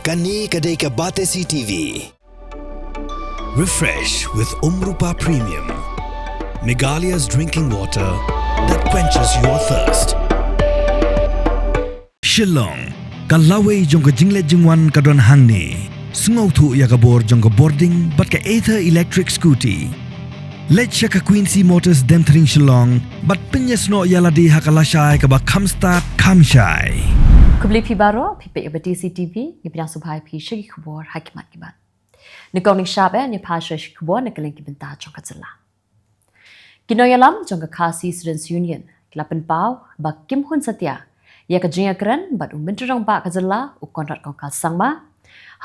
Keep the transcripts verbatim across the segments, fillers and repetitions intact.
Kane ka dei ka Batesi T V. Refresh with Umrupa Premium, Meghalaya's drinking water that quenches your thirst. Shillong, ka lawei jong ka jingleit jingwan ka don hangne. Sngewthuh ïa ka bor jong ka bording bad ka Ather electric scooty. Leit sha ka Quincy Motors Demthring Shillong bad pynïasnoh ïa lade ha ka lashai kaba kham stad kham shai. Khublei phi baroh, phi peit ïa ka Batesi T V, ngi pdiang sngewbha ïa phi sha ki khubor ha ki mat ki mat. Nyngkong nyngshap eh, ngin ïa phai sha ki khubor na ka liang ki bynta jong ka jylla. Ki nongïalam jong ka Khasi Students Union ki la pynpaw ba kim hun satia ïa ka jingïakren bad u Myntri Rangbah ka jylla, u Conrad Kongkal Sangma,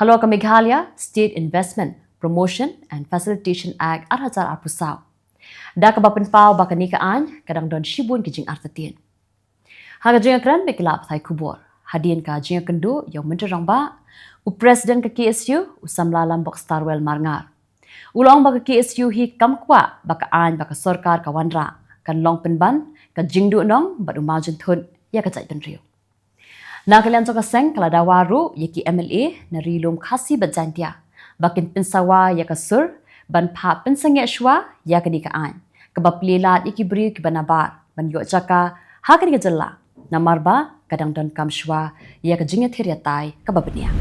halor ka Meghalaya State Investment Promotion and Facilitation Act ar hajar arphew saw. Da kaba pynpaw ba kane ka aiñ ka dang don shibun ki jingartatien. Ha ka jingïakren bad ki lad pathai khubor, hadien ka jingïakynduh ïa u Myntri Rangbah, u President ka K S U, u samla Lambok Starwell Marngar, u la ong ba ka K S U hi kam kwah ba ka aiñ ba ka sorkar ka wanrah kan long pynban ka jingduhnong bad u mawjynthut ïa ka jaitbynriew. Na ka liang jong ka seng ka la dawa ruh ïa ki M L A na Ri Lum Khasi bad Jaintia ba kin pynsawa ïa ka sur ban phah pynsangeh shuwa ïa kane ka aiñ kaba plie lad ïa ki briew kiba nabar ban ïoh jaka ha kane ka jylla, namar ba ka dang donkam shuwa ïa ka jingïathir ïatai kaba bniah.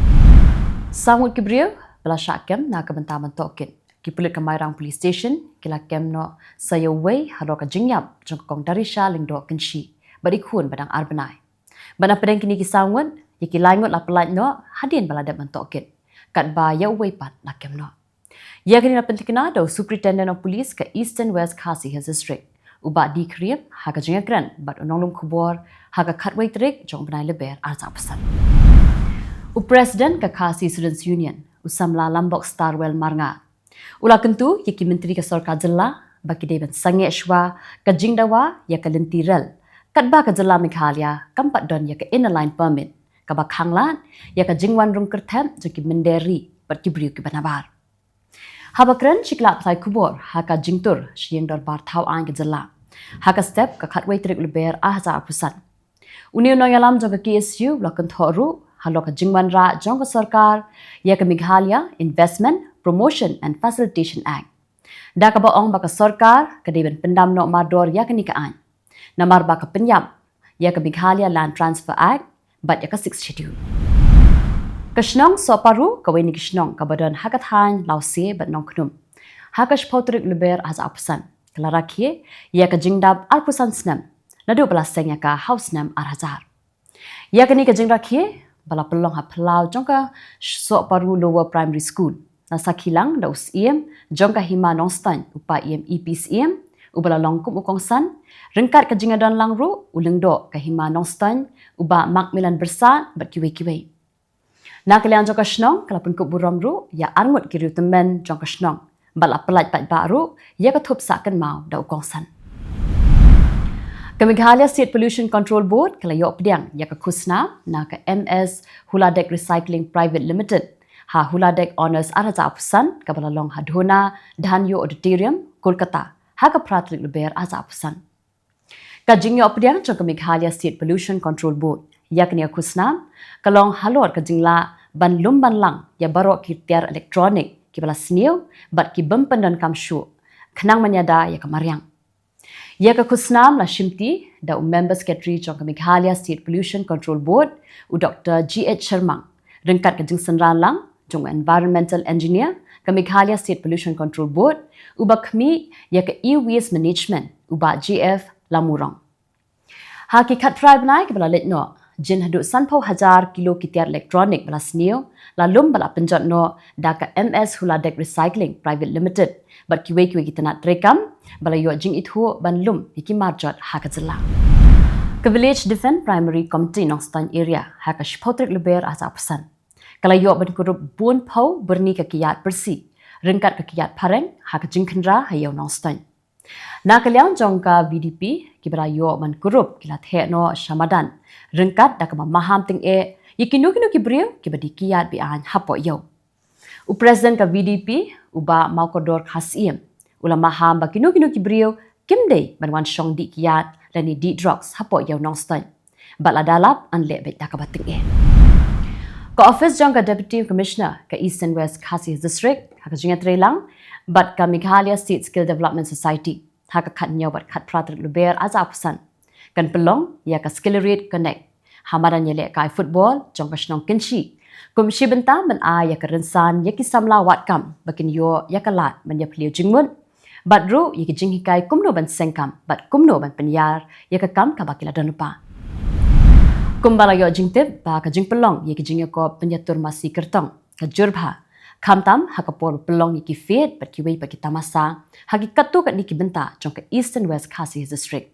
Saw ngut ki briew ba la shah kem na ka bynta ban tohkit, ki pulit ka Mairang Police Station ki la kem noh sa ïa uwei halor ka jingïap jong ka Kong Darisha Lyngdoh Kynshi bad i khun ba dang ar bnai. Bad na pdeng kine ki saw ngut, ïa ki lai ngut la pyllait noh hadien ba la dep ban tohkit, katba ïa uwei pat la kem noh. Ïa kane la pynthikna da u Superintendent of Police ka Eastern West Khasi Hills District, u Bah D Khyriem, ha ka jingïakren bad u nonglum khubor ha ka khatwei tarik jong u bnai Lber ar hajar arphew san. U President ka Khasi Students Union, u samla Lambok Starwell Marngar, u la kyntu ïa ki myntri ka sorkar jylla ba ki dei ban sangeh shuwa ka jingdawa ïa ka lynti rel, katba ka jylla Meghalaya kam pat don ïa ka Inner Line Permit kaba khanglad ïa ka jingwan rung kyrthep jong ki mynder ri bad ki briew kiba nabar. Haba kren sha ki lad pathai khubor ha ka jingtur sha ïing dorbar thaw aiñ ka jylla ha ka step ka khatwei tarik Lber ar hajar arphew san, une u nongïalam jong ka K S U u la kynthoh ruh halor ka jingwanrah jong ka sorkar ïa ka Meghalaya Investment Promotion and Facilitation Act, da kaba ong ba ka sorkar ka dei ban pyndam noh mardor ïa kane ka aiñ, namar ba ka pynïap ïa ka Meghalaya Land Transfer Act bad ïa ka Sixth Schedule. Ka shnong Sohparu kawei na ki shnong kaba don ha ka thaiñ Lawse bad Nongkhnum, ha ka shiphew tarik Lber ar hajar arphew san, ka la rakhe ïa ka jingdap arphew san snem naduh ba la seng ïa ka ha u snem ar hajar. Ïa kane ka jingrakhe ba la pynlong ha phyllaw jong ka Sohparu Lower Primary School, la sakhi lang da u Syiem jong ka Hima Nongstoiñ, u Paiem E P Syiem, uba la long kum u kongsan, ryngkat ka jingïadon lang ruh u Lyngdoh ka Hima Nongstoiñ, u Bah Macmillan Byrsat bad kiwei kiwei. Na ka liang jong ka shnong ka la pynkup burom ruh ïa arngut ki riewtymmen jong ka shnong bad la pyllait paidbah ruh ïa ka thup sah kynmaw da u kongsan. Ka Meghalaya State Pollution Control Board ka la ïoh pdiang ïa ka khusnam na ka M S Huladeck Recycling Private Limited ha Huladeck Honours ar hajar arphew san kaba la long ha Dhona Dhanya Auditorium, Kolkata, ha ka phra tarik Lber ar hajar arphew san. Ka jingïoh pdiang jong ka Meghalaya State Pollution Control Board ïa kane ka khusnam ka long halor ka jinglah ban lum ban lang ïa baroh ki tiar electronic kiba la sniew bad ki bym pyndonkam shuh, khnang ban ïada ïa ka mariang. Ïa ka khusnam la shimti da u Member Secretary jong ka Meghalaya State Pollution Control Board, u Doktor G H Shermang, ryngkat ka jingsynran lang jong u Environmental Engineer ka Meghalaya State Pollution Control Board, uba khmih ïa ka E-Waste Management, u Bah J F Lamurong. Ha ki khatphra bnai kiba la leit noh, jin haduh sanphew hajar kilo ki tiar electronic ba la sniew la lum bad la pynjot noh da ka M S Huladeck Recycling Private Limited bad kiwei kiwei ki tnat treikam ba la ïoh jingithuh ban lum ïa ki marjot ha ka jylla. Ka Village Defence Primary Committee Nongstoiñ Area ha ka shiphew tarik Lber ar hajar arphew san ka la ïoh ban kurup bun phew byrni ka kiad pyrsi ryngkat ka kiad phareng ha ka jingkhynra ha ïew Nongstoiñ. Na ka liang jong ka V D P, kiba la ïoh ban kurup ki la theh noh sha madan ryngkat da kaba maham tyngeh ïa kino kino ki briew kiba die kiad be-aiñ hapoh ïew. U President ka V D P, u Bah Mawkordor Kharsyiem, u la maham ba kino kino ki briew kim dei ban wan shong die kiad lane die drugs hapoh ïew Nongstoiñ. Bad lada lap, yn leh beit da kaba tyngeh. Ka office jong ka Deputy Commissioner ka Eastern West Khasi District ha ka jingïatreilang bad ka Meghalaya State Skill Development Society ha ka khatnïew bad khatphra tarik Lber ar hajar arphew san kan pynlong ïa ka Skillerate Connect ha madan ïalehkai football jong ka shnong Kynshi kum shi bynta ban ai ïa ka rynsan ïa ki samla wad kam ba kin ïoh ïa ka lad ban ïapyllew jingmut bad ruh ïa ki jinghikai kumno ban seng kam bad kumno ban pynïar ïa ka kam kaba ki la don lypa. Kumba la ïoh jingtip ba ka jingpynlong ïa ki jingïakop pynïatur masi kyrtong ka jur bha, khamtam ha ka por ba pynlong ïa ki fete bad kiwei pat ki tamasa ha ki katto katne ki bynta jong ka Eastern West Khasi District.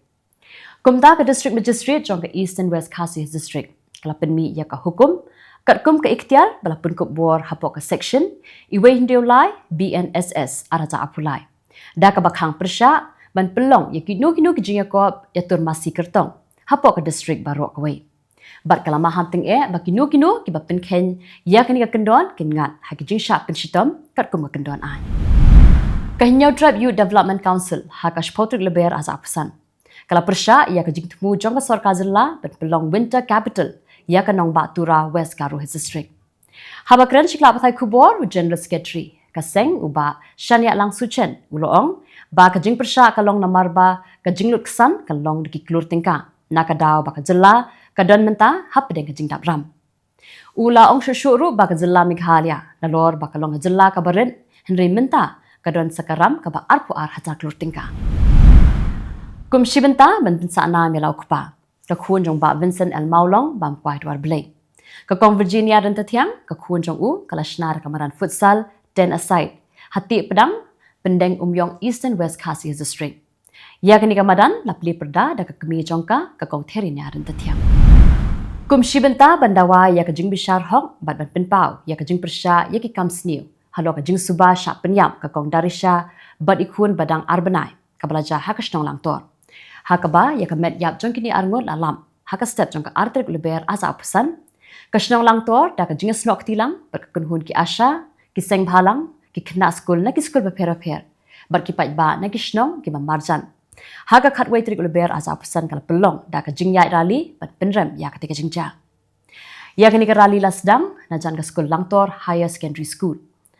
Kumta ka District Magistrate jong ka Eastern West Khasi District ka la pynmih ïa ka hukum katkum ka iktiar ba la pynkup bor hapoh ka Section iwei hynriew lai B N S S ar hajar arphew lai da kaba khang pyrshah ban pynlong ïa kino kino ki jingïakop ïatur masi kyrtong hapoh ka district baroh kawei. Bad ka la maham tyngeh ba kino kino kiba pynkheiñ ïa kane ka kyndon kin ngat ha ki jingshah pynshitom katkum ka kyndon aiñ. Ka Hynñiewtrep Youth Development Council ha ka shiphew tarik Lber ar hajar arphew san ka la pyrshah ïa ka jingthmu jong ka sorkar jylla ban pynlong Winter Capital ïa ka nongbah Tura, West Garo Hills District. Haba kren sha ki lad pathai khubor u General Secretary ka seng u Bah Shaniahlang Suchen u la ong ba ka jingpyrshah ka long namar ba ka jinglut ksan ka long da ki klur tyngka na ka daw ba ka jylla ka don mynta hapdeng ka jingdap ram. U la ong shuh shuh ruh ba ka jylla Meghalaya nalor ba ka long ka jylla kaba rit, hynrei mynta ka don sa ka ram kaba arphew ar hajar klur tyngka. Kum shi bynta ban pynsah nam ïa la u kpa, ka khun jong Bah Vincent L Mawlong bam kwai dwar Blei. Ka Kong Virginia Ryntathiang, ka khun jong u, ka la shna da ka madan futsal Ten-a-side ha Tieh Pdang, Pyndeng Umïong, Eastern West Khasi District. Ïa kane ka madan la plie pyrda da ka kmie jong ka, ka Kong Therinia Ryntathiang. Kum shi bynta ban dawa ïa ka jingbishar hok bad ban pynpaw ïa ka jingpyrshah ïa ki kam sniew halor ka jingsuba shah pynïap ka Kong Darisha bad i khun ba dang ar bnai, kaba la jia ha ka shnong Langtor, ha kaba ïa ka met ïap jong kine arngut la lap ha ka step jong ka ar tarik Lber ar hajar arphew san. Ka shnong Langtor da ka jingïasnoh kti lang bad ka kynhun ki ASHA, ki seng bhalang, ki khynnah skul na ki skul bapher bapher bad ki paidbah na ki shnong kiba marjan ha ka khatwei tarik Lber ar hajar arphew san ka la pynlong da ka jingïaid rally ban pynrem ïa katei ka jingjia. Ïa kane ka rally la sdang na jan ka skul Langtor Higher Secondary School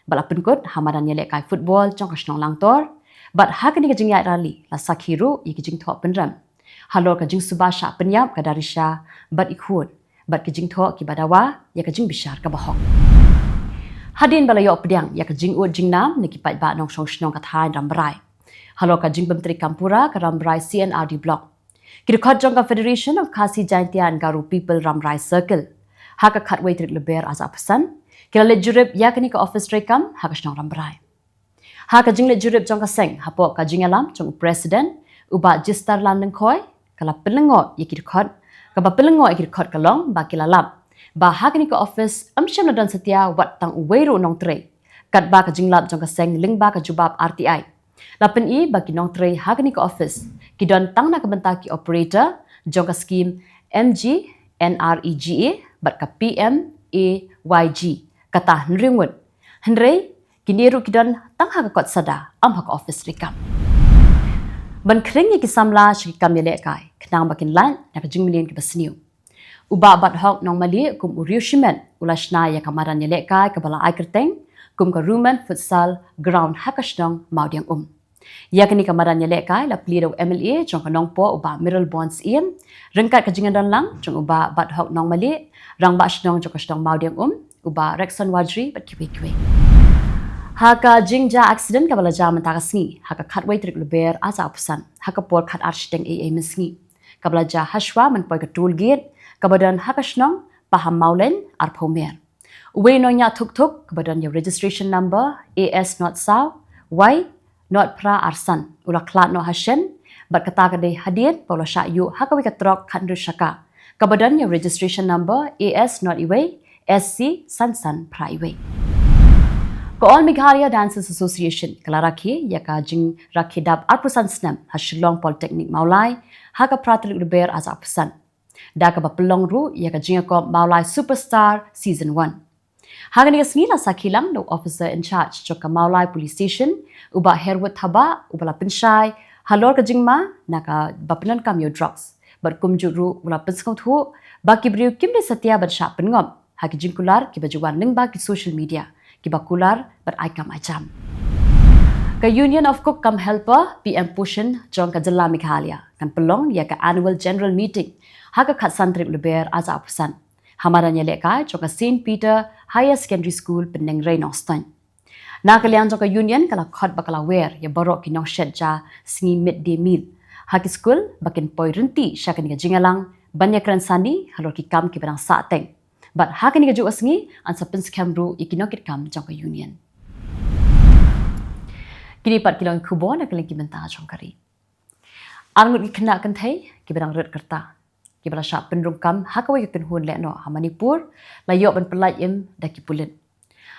bad la pynkut ha madan ïalehkai football jong ka shnong Langtor. Bad ha kane ka jingïaid rally la sakhi ruh ïa ki jingthoh pynrem halor ka jingsuba shah pynïap ka Darisha bad i khun bad ki jingthoh kiba dawa ïa ka jingbishar kaba hok. Hadien ba la ïoh pdiang ïa ka jingud jingnam na ki paidbah nongshong shnong ka thaiñ Rambrai halor ka jingpyntreikam pura ka Rambrai C and R D Block, ki dkhot jong ka Federation of Khasi Jaintia and Garo People Rambrai Circle ha ka khatwei tarik Lber ar hajar arphew san ki la leit jurip ïa kane ka office treikam ha ka shnong Rambrai. Ha ka jingleit jurip jong ka seng hapoh ka jingïalam jong u President u Bah Jistarlan Lyngkhoi, ka la pynlyngngoh ïa ki dkhot. Kaba pynlyngngoh ïa ki dkhot ka long ba ki la lap ba ha kane ka office ym shym la don satia wat tang uwei ruh u nongtrei, katba ka jinglap jong ka seng lyngba ka jubab R T I la pyni ba ki nongtrei ha kane ka office ki don tang na ka bynta ki operator jong ka skim M G N R E G A bad ka P M A Y G, kata hynriew ngut. Hynrei kine ruh ki don tang ha ka kot sada, ym ha ka office treikam. Ban khring ïa ki samla sha ki kam ïalehkai khnang ba kin lait na ka jingmlien kaba sniew, u Bah Bathok Nongmali kum u riew shimet u la shna ïa ka madan ïalehkai kaba la ai kyrteng kum ka Rumen Futsal Ground ha ka shnong Mawdiangum. Ïa kane ka madan ïalehkai la plie da u M L A jong ka Nongpoh u Bah Mayralborn Syiem ryngkat ka jingdon lang jong u Bah Bathok Nongmali, Rangbah Shnong jong ka shnong Mawdiangum u Bah Rexon Warjri bad kiwei kiwei. Ha ka jingjia accident kaba la jia mynta ka sngi ha ka khatwei tarik Lber ar hajar arphew san ha ka por khatar shiteng eiei mynsngi, kaba la jia hashwa ban poi ka toll gate kaba don ha ka shnong Pahammawlein, arphew mer. Uwei u nongñiah thuk thuk kaba don ïa u registration number A S not saw Y not phra ar san u la khlad noh ha shen bad kata ka dei hadien ba u la shah ïuh ha kawei ka trok khathynriew shaka kaba don ïa u registration number A S not iwei S C san san phra iwei. Ka All Meghalaya Dancers Association ka la rakhe ïa ka jingrakhe dap arphew san snem ha Shillong Polytechnic Mawlai ha ka phra tarik Lber ar hajar arphew san da kaba pynlong ruh ïa ka jingïakop Mawlai Superstar Season one. Ha kane ka sngi la sakhi lang da u officer in charge jong ka Mawlai Police Station u Bah Herwood Thabah uba la pynshai halor ka jingma na kaba pyndonkam ïa u drugs bad kumjuh ruh u la pynsngewthuh ba ki briew kim dei satia ban shah pynngop ha ki jingkular kiba ju wan lyngba ki social media kiba kular bad ai kam ai jam. Ka Union of Cook cum Helper P M Poshan jong ka jylla Meghalaya kan pynlong ïa ka Annual General Meeting ha ka khatsan tarik Lber arhajar arphew san ha madan ïalehkai jong ka Saint Peter Higher Secondary School, Pyndengrei, Nongstoiñ. Na ka liang jong ka Union ka la khot ba ka la wer ïa baroh ki nongshet ja sngi mid day meal ha ki skul ba kin poi rynti sha kane ka jingïalang ban ïakren sani halor ki kam kiba dang sahteng. Bad ha kane kajuh ka sngi yn sa pynskhem ruh ïa ki nongkitkam jong ka Union. Kine pat ki long ki khubor na ka liang ki bynta jong ka ri. Arngut ki khynnah kynthei kiba dang rit kyrta kiba la shah pynrung kam ha kawei ka kynhun lehnoh ha Manipur la ïoh ban pyllait im da ki pulit.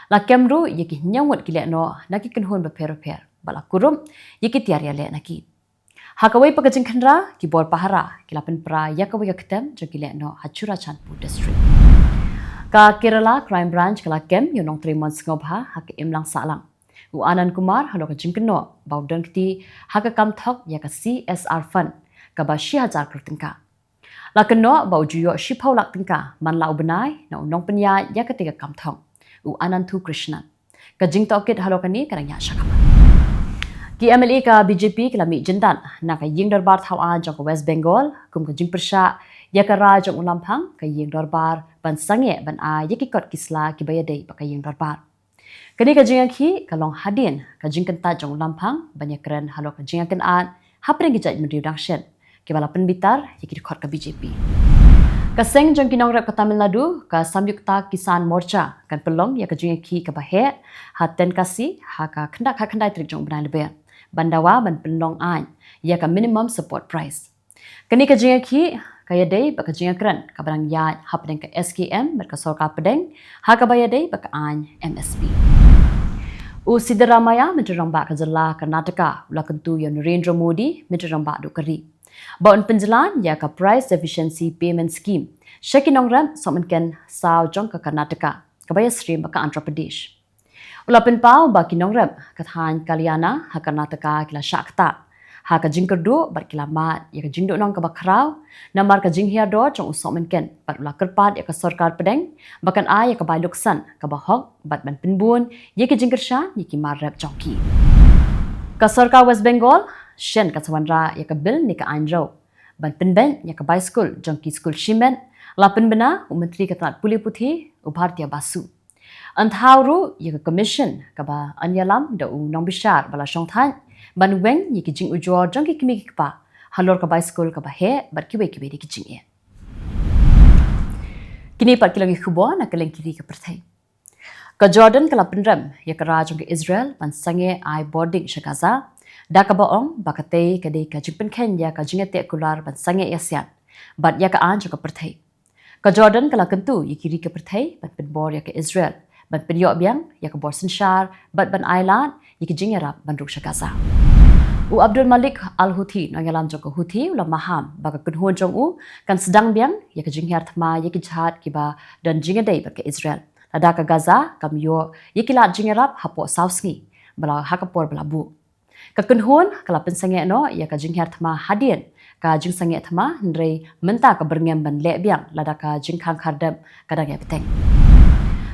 La kem ruh ïa ki hynñiew ngut ki lehnoh na ki kynhun bapher bapher bad la kurup ïa ki tiar ïaleh na ki. Ha kawei pat ka jingkhynra, ki bor pahara ki la pynpra ïa kawei ka ktem jong ki lehnoh ha Churachandpur District. Ka Kerala Crime Branch ka la kem ïa u nongtrei mon sngewbha ha ka imlang sahlang u Anand Kumar halor ka jingkynnoh ba u don kti ha ka kam thok ïa ka C S R Fund kaba shi hajar klur tyngka. La kynnoh ba u ju ïoh shiphew lak tyngka man la u bnai na u nongpynïaid ïa katei ka kam thok, u Ananthu Krishnan. Ka jingtohkit halor kane ka dang ïaid shakhmat. Ki M L A ka B J P ki la mih jyndat na ka ïing dorbar thaw aiñ jong ka West Bengal kum ka jingpyrshah ïa ka rai jong u Lamphang ka ïing dorbar ban sangeh ban ai ïa ki kot ki sla kiba ïadei bad ka ïing dorbar. Kane ka jingïakhih ka long hadien ka jingkyntait jong u Lamphang ban ïakren halor ka jingïakynad hapdeng ki jaitbynriew dang shen kiba la pynbitar ïa ki dkhot ka B J P. Ka seng jong ki nongrep ka Tamil Nadu, ka Samyukta Kisan Morcha, kan pynlong ïa ka jingïakhih kaba heh ha Tenkasi ha ka khyndai, khatkhyndai tarik jong u bnai Lber ban dawa ban pynlong aiñ ïa ka minimum support price. Kane ka jingïakhih ka ïadei bad ka jingïakren kaba dang ïaid hapdeng ka S K M bad ka sorkar pdeng ha kaba ïadei bad ka aiñ M S P. U Siddaramaiah, Myntri Rangbah ka jylla Karnataka, u la kyntu ïa u Narendra Modi, Myntri Rangbah duh ka ri, ba un pynjlan ïa ka Price Deficiency Payment Scheme sha ki nongrep sohmynken saw jong ka Karnataka kaba ïasyriem bad ka Andhra Pradesh. U la pynpaw ba ki nongrep ka thaiñ Kalyana ha Karnataka ki la shah ktah ha ka jingkyrduh bad ki la mad ïa ka jingduhnong kaba khraw namar ka jinghiar dor jong u sohmynken, bad u la kyrpad ïa ka sorkar pdeng ba kan ai ïa ka bai luksan kaba hok bad ban pynbun ïa ki jingkyrshan ïa ki mar rep jong ki. Ka sorkar West Bengal shen ka sa wanrah ïa ka bill ne ka aiñ rew ban pynbeit ïa ka bai skul jong ki skul shimet, la pynbna u Myntri ka tnad pule puthi, u Bhartiya Basu. Yn thaw ruh ïa ka commission kaba yn ïalam da u nongbishar ba la shongthait ban weng ïa ki jingujor jong ki kmie ki kpa halor ka bai skul kaba heh bad kiwei kiwei de ki jingeh. Kine pat ki long ki khubor na ka liang ki ri ka pyrthei. Ka Jordan ka la pynrem ïa ka rai jong ka Israel ban sangeh ai bording sha Gaza, da kaba ong ba katei ka dei ka jingpynkheiñ ïa ka jingïateh kular ban sangeh ïasiat bad ïa ka aiñ jong ka pyrthei. Ka Jordan ka la kyntu ïa ki ri ka pyrthei ban pynbor ïa ka Israel ban pynïoh biang ïa ka bor synshar bad ban ailad ïa ki jingïarap ban rung sha Gaza. U Abdul Malik Al Houthi, nongïalam jong ka Houthi, u la maham ba ka kynhun jong u kan sdang biang ïa ka jinghiar thma ïa ki jhad kiba don jingïadei bad ka Israel, lada ka Gaza kam ïoh ïa ki lad jingïarap hapoh saw sngi ba la, ha ka por ba la buh. Ka kynhun ka la pynsangeh noh ïa ka jinghiar thma hadien ka jingsangeh thma, hynrei mynta ka byrngem ban leh biang lada ka jingkhang khar dep ka dang ïa bteng.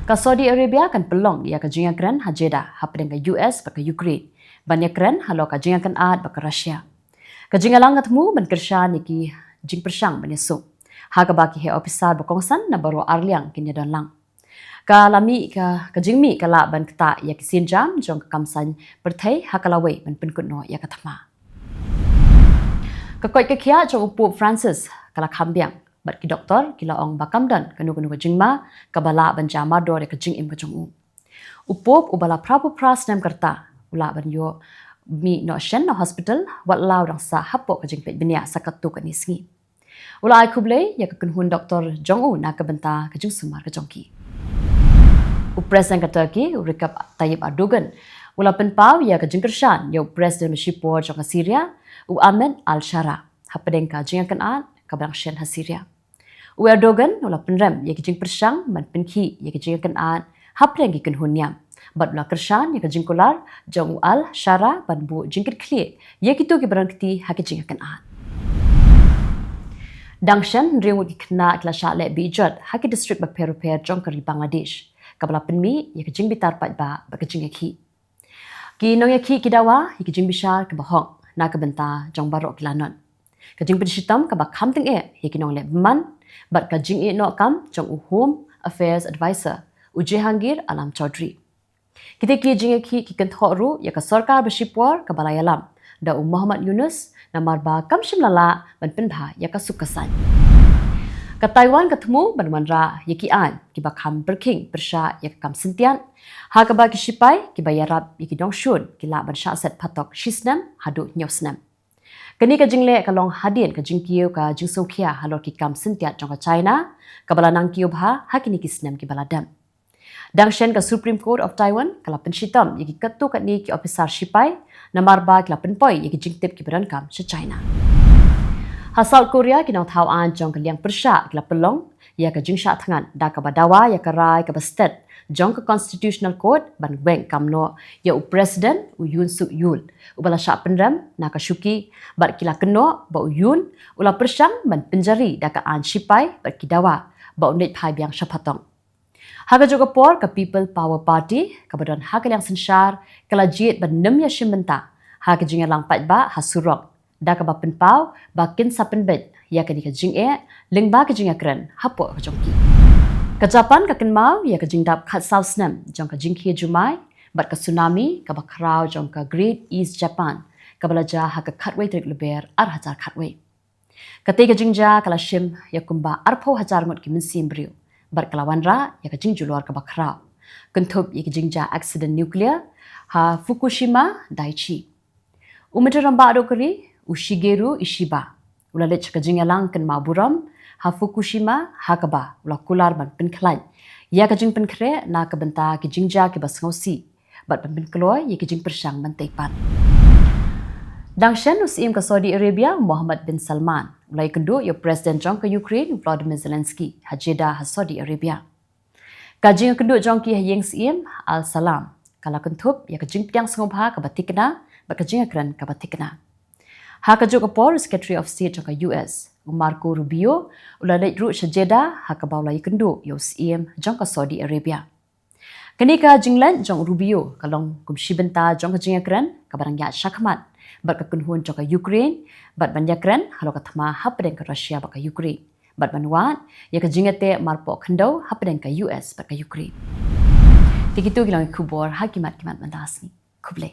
Ka Saudi Arabia kan pynlong ïa ka jingïakren ha Jeddah hapdeng ka U S bad ka Ukraine ban ïakren halor ka jingïakynad bad ka Russia. Ka jingïalang ka thmu ban kyrshan ïa ki jingpyrshang ban ïasuk, ha kaba ki heh ophisar ba kongsan na baroh arliang kin ïadon lang. Ka la mih ka, ka jingmih ka lah ban ktah ïa ki sienjam jong ka kam saiñ pyrthei ha ka lawei ban pynkut noh ïa ka thma. Ka koit ka khiah jong u Pope Francis ka la kham biang, bad ki doktor ki la ong ba kam don kano kano ka jingma kaba lah ban jia mardor ïa ka jingim ka jong u. U Pope uba la phra phew phra snem ka rta u lah ban ïoh mih noh shen na hospital, wat la u dang sah hapoh ka jingpeit bniah sa katto katne sngi. U la ai khublei ïa ka kynhun doktor jong u na ka bynta ka jingsumar ka jong ki. U President ka Turkey, u Recep Tayyip Erdogan, u la pynpaw ïa ka jingkyrshan ïa u President ba shipor jong ka Syria, u Ahmed Al-Sharaa, hapdeng ka jingïakynad kaba dang shen ha Syria. U Erdogan u la pynrem ïa ka jingpyrshang ban pynkhih ïa ka jingïakynad hapdeng ki kynhun niam, bad u la kyrshan ïa ka jingkular jong u Al-Sharaa ban buh jingkitkhlieh ïa kito kiba don kti ha ka jingïakynad. Dang shen hynriew ngut ki khynnah ki la shah leh beh jot ha ki district bapher bapher jong ka ri Bangladesh, kaba la pynmih ïa ka jingbitar paidbah bad ka jingïakhih. Ki nongïakhih ki dawa ïa ka jingbishar kaba hok na ka bynta jong baroh ki lanot. Ka jingpynshitom kaba kham tyngeh ïa ki nongleh bymman bad ka jingïehnoh kam jong u Home Affairs Advisor, u Jehangir Alam Chaudhry. Kita ki jingïakhih ki kynthoh ruh ïa ka sorkar ba shipor kaba la ïalam da u Muhammad Yunus, namar ba kam shym la lah ban pynbha ïa ka suk ka saiñ. Ka Taiwan ka thmu ban wanrah ïa ki aiñ kiba kham pyrkhing pyrshah ïa ka kam syntiat, ha kaba ki shipai kiba ïarap ïa ki nongshun ki lah ban shah set phatok shi snem haduh hynñiew snem. Kane ka jingleh ka long hadien ka jingkiew ka jingsngewkhia halor ki kam syntiat jong ka China, kaba la nang kiew bha ha kine ki snem kiba la dep. Dang shen ka Supreme Court of Taiwan ka la pynshitom ïa ki katto katne ki ophisar shipai, namar ba ki la pynpoi ïa ki jingtip kiba donkam sha China. Ha South Korea ki nongthaw aiñ jong ka liang pyrshah ki la pynlong ïa ka jingshah thngan da kaba dawa ïa ka rai kaba stet jong ka Constitutional Court ban weng kam noh ïa u President u Yoon Suk Yeol, uba la shah pynrem na ka shuki, bad ki la kynnoh ba u Yoon u la pyrshang ban pynjari da ka aiñ shipai bad ki dawa ba un leit phai biang sha phatok. Ha kajuh ka por ka People Power Party kaba don ha ka liang synshar ka la jied ban nym ïashim bynta ha ka jingïalang paidbah ha surok, da kaba pynpaw ba kin sa pynbeit ïa kane ka jingeh lyngba ka jingïakren hapoh ka jong ki. Ka Japan ka kynmaw ïa ka jingdap khatsaw snem jong ka jingkhie jumai bad ka tsunami kaba khraw jong ka Great East Japan, kaba la jia ha ka khatwei tarik Lber ar hajar khatwei. Katei ka jingjia ka la shim ïa kumba arphew hajar ngut ki mynsiem briew bad ka la wanrah ïa ka jingjulor kaba khraw, kynthup ïa ka jingjia accident nuclear ha Fukushima Daiichi. U Myntri Rangbah Duh ka ri, u Shigeru Ishiba, u la leit sha ka jingïalang kynmaw burom ha Fukushima, ha kaba u la kular ban pynkhlaiñ ïa ka jingpynkhreh na ka bynta ki jingjia kiba sngewsih bad ban pynkloi ïa ki jingpyrshang ban tei pat. Dang shen u Syiem ka Saudi Arabia, Mohammed bin Salman, u la ïakynduh ïa u President jong ka Ukraine, Volodymyr Zelensky, ha Jeddah ha Saudi Arabia. Ka jingïakynduh jong ki ha ïing Syiem Al Salam ka la kynthup ïa ka jingpdiang sngewbha kaba thikna bad ka jingïakren kaba thikna. Ha kajuh ka por u Secretary of State jong ka U S, u Marco Rubio, u la leit ruh sha Jeddah ha kaba u la ïakynduh ïa u Syiem jong ka Saudi Arabia. Kane ka jingleit jong u Rubio ka long kum shi bynta jong ka jingïakren kaba dang ïaid shakhmat bad ka kynhun jong ka Ukraine, bad ban ïakren halor ka thma hapdeng ka Russia bad ka Ukraine, bad ban wad ïa ka jingïateh marpoh khyndew hapdeng ka U S bad ka Ukraine. Te kito ki long ki khubor ha ki mat ki mat mynta ka sngi. Khublei.